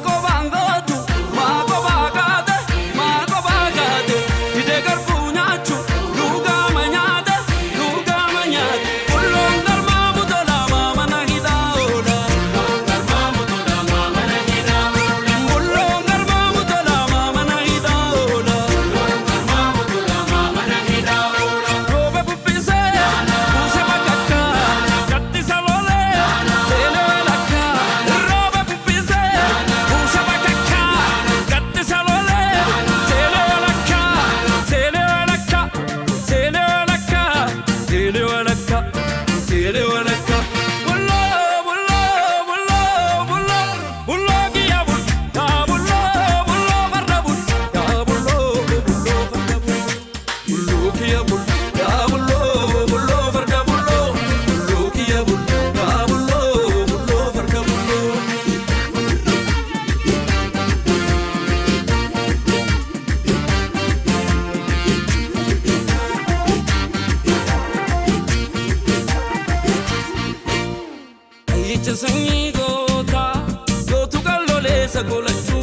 qobaan gootu, maa qobaa kaate, maa qobaa kaate, didee garbuu nyaachuu, lugaama nyaate, lugaama nyaate. Bulloon garmaamu tola maamana hidhaa oola. Bulloon garmaamu tola maamana hidhaa oola. Rooba bubbisee buuse bakakkaa gaddisa lolee seenee walakkaa. Rooba bubbisee buuse bakakkaa gaddisa lolee seenee walakkaa. Seenee walakkaa, seenee walakkaa, seenee walakkaa, seenee walakkaa. Bulloo bulloo bulloo bulloo bulloo kiyya bul yaa bulloo bulloo farda bul yaa bulloo bulloo farda bul. Bulloo kiyya bul yaa bulloo bulloo farda bulloo bulloo kiyya bul yaa bulloo bulloo farda bulloo. Ayyicha sanyii gootaa gootu qalloleessa golachuu.